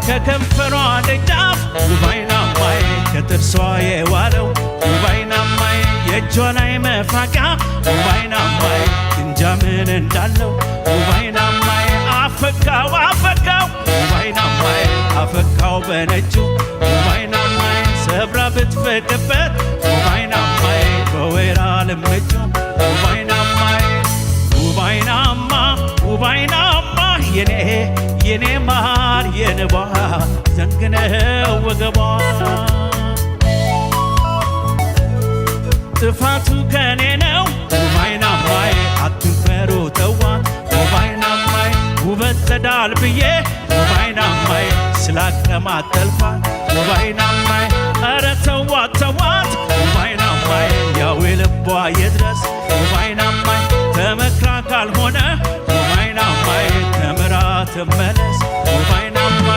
ከከንፈሯ ደጃፍ ውባይናማዬ፣ ከጥርሷ የዋለው ውባይናማዬ፣ የእጇ ላይ መፋቂያ ውባይናማዬ፣ እንጃ ምን እንዳለው ውባይናማዬ። አፈካው አፈካው ውባይናማዬ፣ አፈካው በነጩ ውባይናማዬ፣ ሰብራ ብትፈቅበት ውባይናማዬ፣ በወይራ ልምጩ ውባይናማዬ። ውባይናማ ውባይናማ የኔ የኔ ማር የንቧ ዘንግነው ወገቧ። ጥፋቱ ከኔ ነው ውባይናማዬ፣ አትንፈሩ ተዋት ውባይናማዬ። ውበት ጸዳል ብዬ ውባይናማዬ፣ ስላቀማጠልኳት ውባይናማዬ። ኧረ ተዋት ተዋት ውባይናማዬ፣ ያው የልቧ የድረስ ውባይናማዬ። ተመክራ ካልሆነ ውባይናማዬ፣ ተምራ ትመለስ።